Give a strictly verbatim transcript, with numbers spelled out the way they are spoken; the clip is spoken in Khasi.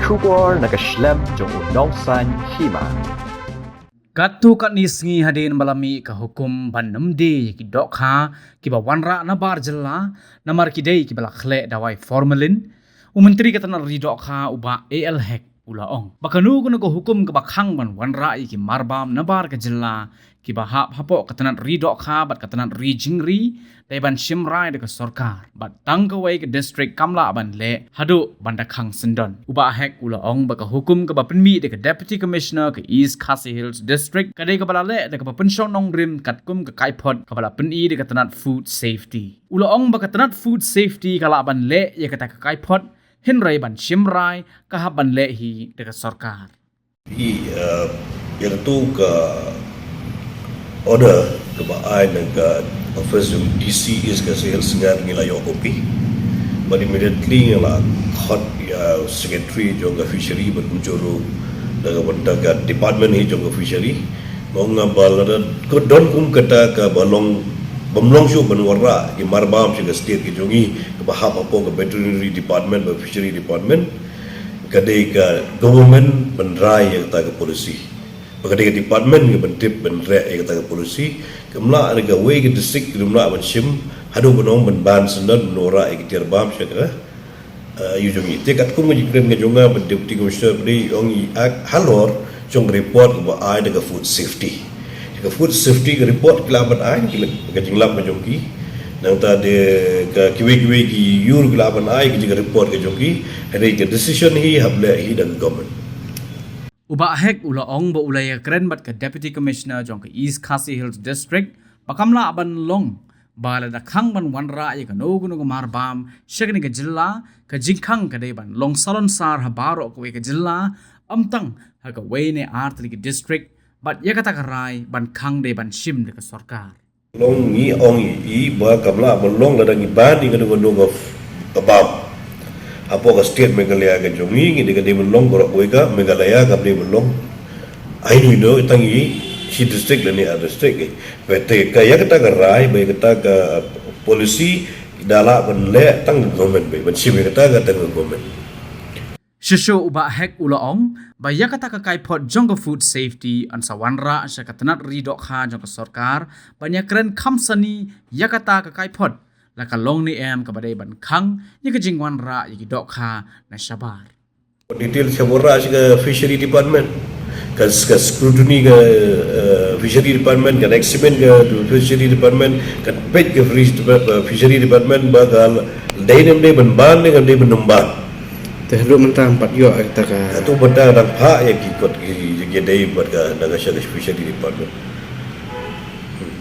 Khubor na ka shlem jong u Nongsaiñ Hima. Katto katne sngi hadien ba la mih ka hukum ban ym die ïa ki dohkha kiba wanrah nabar jylla namar ki dei kiba la khleh dawai formalin, u Myntri ka tnat ri dohkha u Bah A L Hek u la ong ba kano kano ka hukum kaba khang ban wanrah ïa ki marbam nabar ka jylla kiba hap hapoh ka tnat ri dohkha bad ka tnat ri jingri dei ban shim rai da ka sorkar bad tang kawei ka district kam lah ban leh haduh ban da khang syndon. U Bah Hek u la ong ba ka hukum kaba pynmih da ka Deputy Commissioner ka East Khasi Hills District ka dei kaba la leh da kaba pynshong nongrim katkum ka kaiphod kaba la pyni da ka tnat Food Safety. U la ong ba ka tnat Food Safety ka lah ban leh ïa kata ka kaiphod, hynrei ban shim rai ka hap ban leh hi da ka sorkar. Hi, uh, ïa katu ka order kaba ai na ka office jong D C East Khasi Hills, nga ngi la ïoh copy. But immediately ngi la khot ïa secretary jong ka fishery ban ujor da ka bynta ka department hi jong ka fishery. Nga ong ba lada ka don kum kata kaba long, bym long shuh ban wanrah ki marbam sha ka state ka jong ngi kaba hap hapoh ka veterinary department bad fishery department. Ka dei ka government ban rai ïa kata ka policy. Ba ka dei ka department ka ban tip ban reh ïa kata ka policy. Kam lah da kawei ka district kam lah ban shim haduh ban ong ban ban syndon ban wanrah ïa ki tiar bam sha ka, eh, ïa jong ngi. Te katkum ka jingkren ka jong nga bad Deputy Commissioner ba dei ong i ak halor jong report kaba ai da ka Food Safety. Ka Food Safety ka report ki lah ban ai ki la ka jinglap ka jong ki. Nangta de ka kiwei kiwei ki ïur ki lah ban ai ki jing report ka jong ki. Hynrei ka decision hi hap leh hi da ka government. U Bah Hek u la ong ba u la ïakren bad ka Deputy Commissioner jong ka East Khasi Hills District ba kam lah ban long ba lada khang ban wanrah ïa kano kano ka marbam sha kane ka jylla, ka jingkhang ka dei ban long salonsar ha baroh kawei ka jylla, ym tang ha kawei ne ar tylli ki district, bad ïa kata ka rai ban khang dei ban shim da ka sorkar. Long ngi ong i ba kam lah ban long lada ngi ban ïa kano kano ka bam hapoh ka state Meghalaya ka jong ngi, ngi dei ka dei ban long baroh kawei ka Meghalaya, kam dei ban long ai ngi do tang i shi district lane ar district. Bad te ka ïa kata ka rai bad ïa kata ka policy da lah ban leh tang ka government, bad ban shim ïa kata ka tang ka government. Shuh shuh u Bah Hek u la ong ba ïa kata ka kaiphod jong ka Food Safety yn sa wanrah sha ka tnat ri dohkha jong ka sorkar ban ïakren kham sani ïa kata ka kaiphod, la ka long ne em kaba dei ban khang ïa ka jingwanrah ïa ki dohkha na shabar. Detail sha wanrah sha ka Fishery Department. Ka, ka scrutiny ka, eh, Fishery Department, ka examine ka Fishery Department, ka peit ka Fishery Depart-, eh, Fishery Department ba ka dei ne em dei ban ban ne ka dei ban ym ban. Te haduh mynta ngam pat ïoh ïa kata ka. Haduh mynta dang phah ïa ki kot ki, ki dei bad ka na ka sha ka Fishery Department. Hmm.